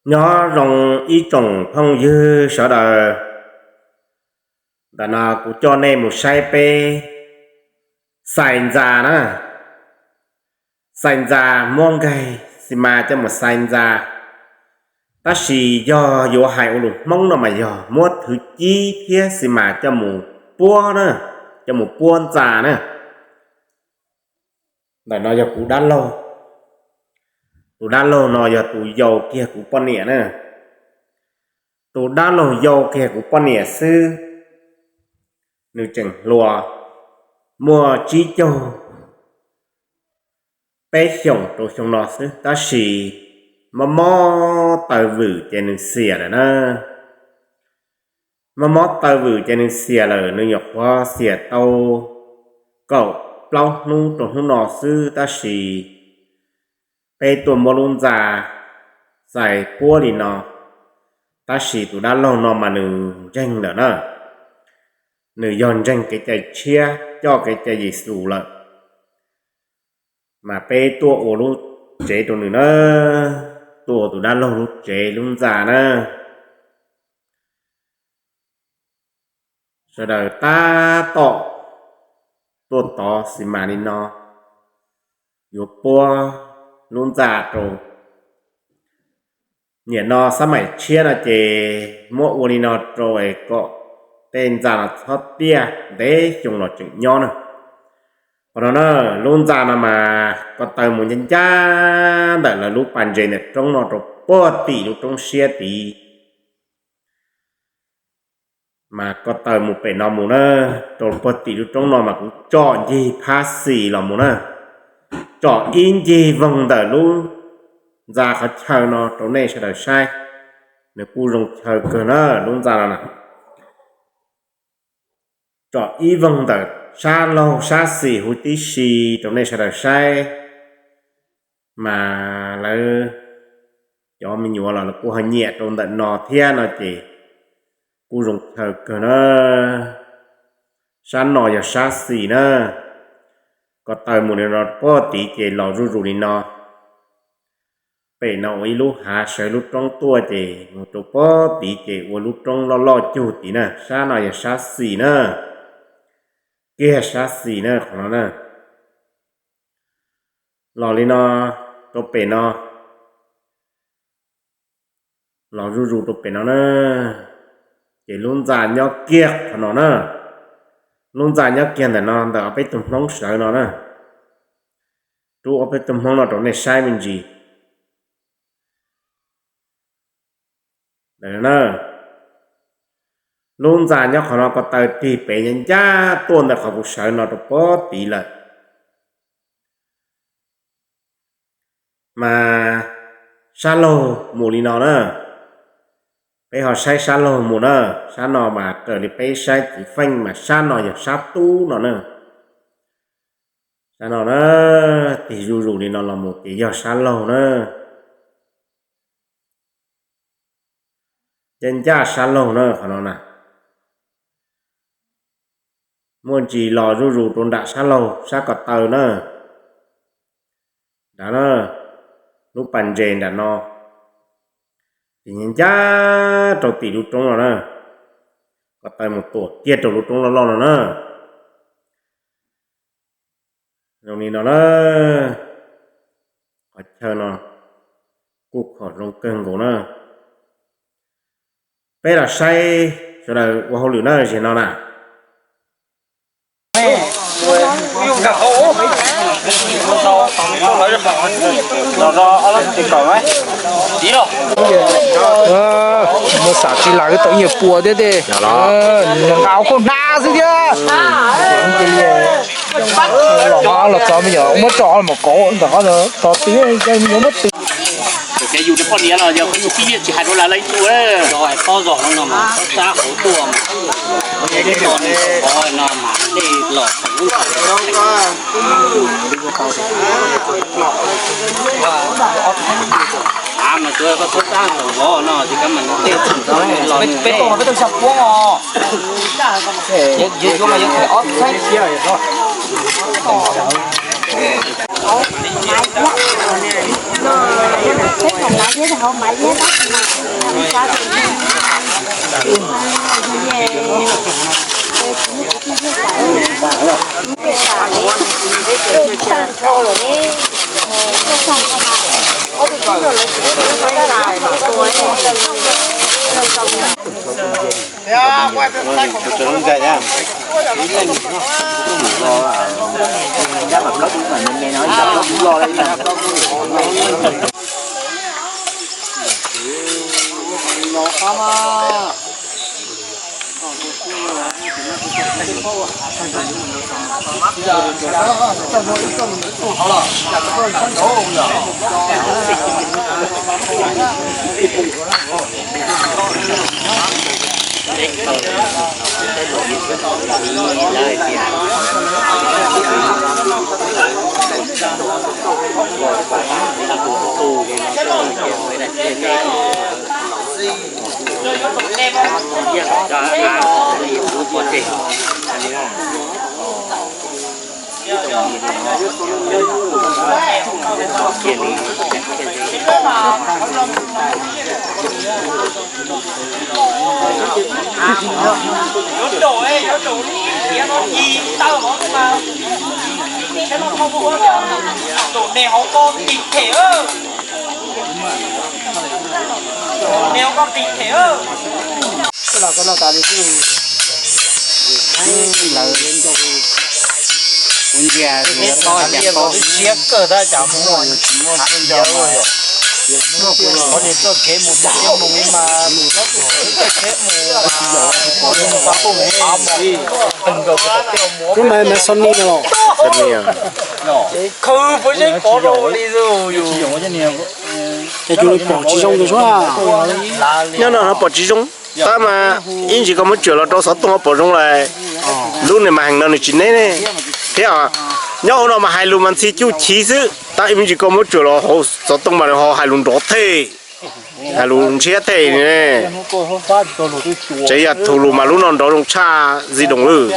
Nyob zoo ib tsoom phooj ywg sawv daws, ntawm no kuv coj nej mus saib peb xais ntxa na. Xais ntxa muab nkaig xi mas coj mus xais ntxa, tab sis yog yuav hais ua lus Hmoob no mas yog muab thwv cib thiab xi mas coj mus puab na, coj mus puab ntxa na. Ntawm no yog kuv dab laug. Tus dab laug no yog tus yau kiag kuv poj niam na. Tus dab laug yau kiag kuv poj niam xwb, nws tseem hluas, muaj tsib caug peb xyoos rau xyoo no xwb, tab sis mob mob taw vwm ces nws xiam lawm na. Mob mob taw vwm ces nws xiam lawm, nws nyuam qhuav xiam tau kaum plaub hnub rau hnub no xwb, tab sis peb tuaj muab lub ntxa xais puab li no, tab sis tus dab laug no mas nws ntseeg lawm na. Nws yog ntseeg kev cai tshiab, coj kev cai Yexus lawm, mas peb tuaj ua lub tsev rau nws na, tuaj ua tus dab laug lub tsev lub ntxa na. Sawv daws tab tom tuaj tod xi mas li no, yuav puab lub ntxa rau. Nim no xab maim tshiab no ces muab ua li no rau es kom tej ntxa no txhob tiaj ntev xyoo los tseem nyob na. Qhov no na, lub ntxa no mas ko taw mus ncaj ncaj ntawm lawv lub pas ntses ntawm roob no rau puag tim lub roob siab tid. Mas ko taw mus pem no mus na, rau puag tim lub roob no mas kuv tsom ncig phab xis los mus na. Tsom ib ncig voog ntawm lub ntxa qhov chaw no rau nej sawv daws saib. Nws kuj zoo chaw kawg na lub ntxa no na. Tsom ib voog ntawm sab laug sab xis huv tib si rau nej sawv daws saib. Mas lawv cov me nyuam los lawv kuj ho nyiam rau ntawm no thiab no ces kuj zoo chaw kawg na. Sab no yog sab xis na. Ko taw mus li no puag tid ces los zuj zus li no. Pem no ua ib lub hav sawv lub roob tuaj ces mus rau puag tid ces ua lub roob loj loj cug tid na. Sab no yog sab xis na, kiag sab xis na qhov no na. Los li no rau pem no, los zuj zus rau pem no na, ces lub ntxa nyob kiag qhov no na. Lub ntxa nyob kiag ntawm no ntawm ob peb tug Hmoob sawv no na. Rub ob peb tug Hmoob no rau nej saib me ntsis. Lub ntxa nyob qhov no ko taw tig pem ncaj ncaj tuaj ntawm qhov kuv sawv no rau puag tid lawm. Mas sab laug mus li no na, peb ho saib sab laug mus na. Sab no mas raws li peb saib txiv feej mas sab no yog sab tub no na. Sab no na, tig zuj zus li no los mus ces yog sab laug na. Ncaj ncaj sab laug na qhov no na. Muaj ntsis los zuj zus rau nram sab laug sab ko taw na. Nram na, lub pas ntses nram no, ces ncaj ncaj rau tim lub roob no na. Ko taw mus tuam kiag rau lub roob loj loj no na. Zoo li no na, qhov chaw no kuj khom zoo kawg nkaus na. Peb los saib sawv daws ua hauj lwm na, zem no na. Muaj xam tsis lawv tau ib nyuag pua thiab tej. Nqa hauv khaub hnab xwb thiab. Los txog me nyuam muab tso mus kauv ntawm qhov tod twb muab twb. Ces yus poj niam los yog qhov tsis tib tsis hais rau lawv ib tug. Pob zog no mas sab hauv tuaj mas, no mas dej los av mas tsuav koj txhob sab hauv vov no ces kab mas tej los peb tau peb tau xya puab os. Yuav mas yuav ob txhiab. Yuav daum, yuav daum li tiav no yim tawm hov mas, saib no thauj ua, daum neg hauv ko tim them. Neg hauv ko tim them. Lawv kuv ntsia yuav tob cas tob. Siab kawg tab cas mus ua, qhov niag txoj kev mus txoj kev mus mas, txoj kev mus Lub ma ma Sony no los? Khawb puas yeeb pov rau li. Ces tus pom tsis zoo tus suab. Nyob no no pom tsis zoo. Tab mas ib ntsis koj muab tsuam los rau xov tooj pom zoo lawm. Lub niag mas heev no nws tsis neb ne. Thiab nyob hauv no mas hais lus mas ntxhi cuj chiv xwb, tab ib ntsis koj muab tsuam los hauv xov tooj mas nws ho hais lus nrov thej, hais lus ntshiab thej ne. Tsev yog thug lus mas lub no nrov zoo tshaj Zis Doos lawm.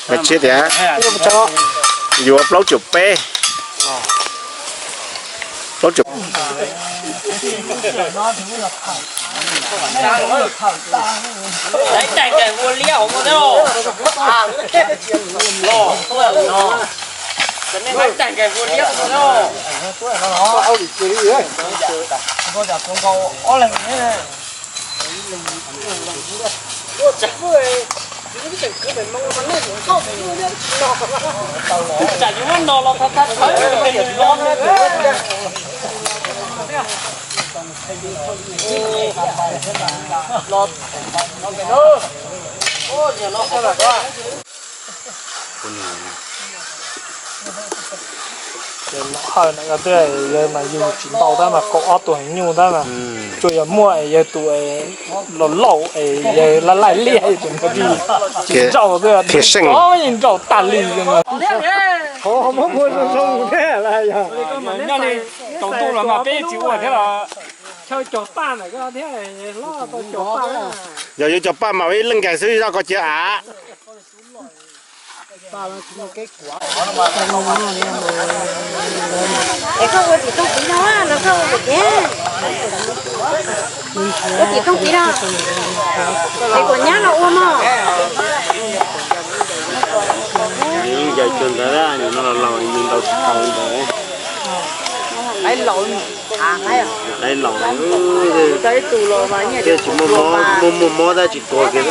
Mas tshiab tiag, yuav plaub caug peb. Ces nom hawj na, yog twb yawg mas yug tsis ntau tab mas kaum ob tug heev nyuj tab mas tsuas yog muaj es yawg tus es laus laus es yawg laj laij liaj tus ntawd tsis nrauj, twb nrauj tag li. Nyob li tsaus ntuj los mas peb tsis ua thiab los. Yog yuav cov paj mas ib leej nkaus xwb, zoj koj cia av. Es koj ua tim tooj tiv no los koj ua tim kev? Ua tim tooj tiv no, es kuam nyab los ua mog. Ncaws cuag ntawd, nim no los laus ntau tsis tau ntawd. Dais laus, tsis muaj mob, muaj muaj mob tab tsis tuag kiag.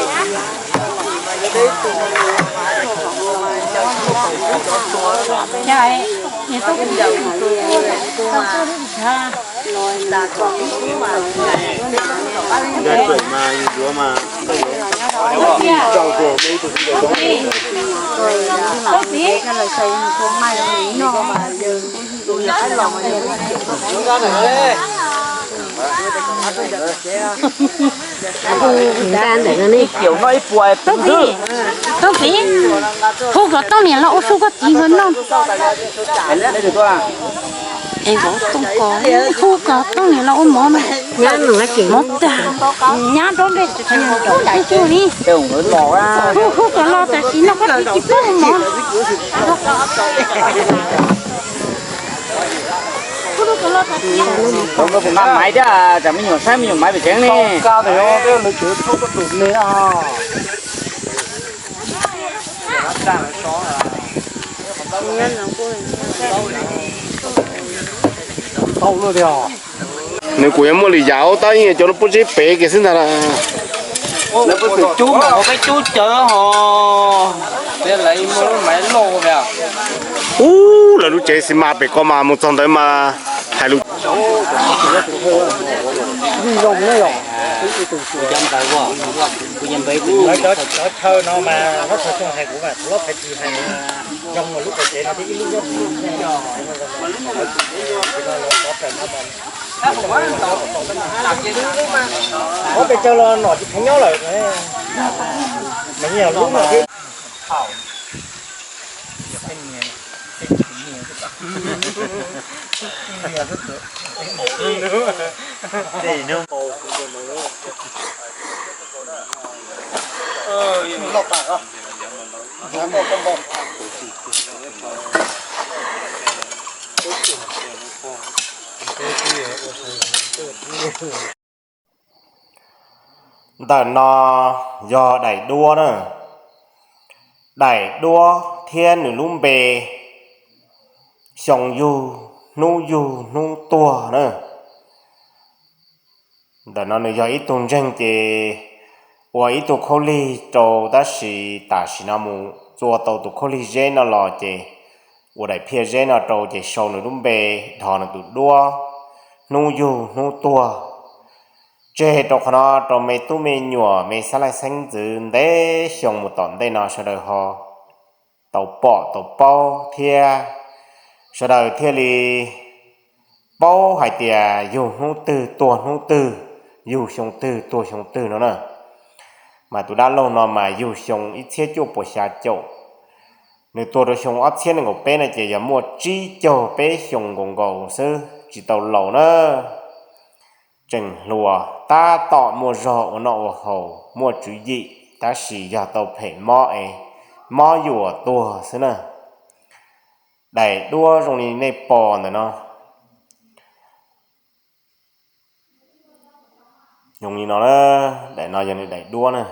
Ncaws tseem mas yus yuav mas. Tub Fim, hu kom tau niam los ua su koj tiv nkaus noj. Es vov tooj kos, hu kos tooj niam los ua mov no. Mov tag, nyab nrog npe tsis tau coj li. Hu hu kom los tam sim no koj tsis tsis paub ua mov. Hu hu kom los tam sim no. Nqa maiv thiab, tsam me nyuam saib me nyuam maiv pem tsev ne. Nws kuj yuav muaj lwm yam tab yeej cov lub pub zeb pem kiag xwb ntag. Lawv peb cub cawv ho, lawv muaj lub maiv loj. Ub, lawv lub tsev xi mas pem ko mas mus txog ntawd mas hais lus. Cov chaw no mas lub tsev hais zoo lub tsev no thiab ib lub ob peb caug los nom tsis pheej nyob lawm. Mas nyiam lub no thiab. Ntawm no yog daim duab na. Daim duab thiab nws lub npe xyoo yug hnub yug hnub tuag na. Ntawm no nws yog ib tug ntseeg ces ua ib tug khaub lig rau tab sis tam sim no mus txua tau tus khaub lig zeb no los ces ua daim phiaj zeb no rau ces sau nws lub npe, dhos nws tus duab hnub yug hnub tuag. Tseg rau qhov no rau me tub me nyuam me xab laij xeeb ntxwv ntev xyoo mus tom ntej no sawv daws ho tau pom tau paub thiab sawv daws thiaj li paub hais tias yug hnub twg tuag hnub twg, yug xyoo twg tuag xyoo twg no na. Mas tus dab laug no mas yug xyoo ib txhiab cuaj puas xya caum, nws tuag rau xyoo ob txhiab nees nkaum peb no ces yog muaj tsib caug peb xyoo nkaus nkaus xwb tsis tau laus na. Tseem hluas tab tom muaj zog ua noj ua haus muaj tswv yim tab sis yog tau phem mob es mob yuam tuag xwb na. Daim duab zoo li nej pom ntawm no. Zoo li no na, daim no yog nws daim duab na.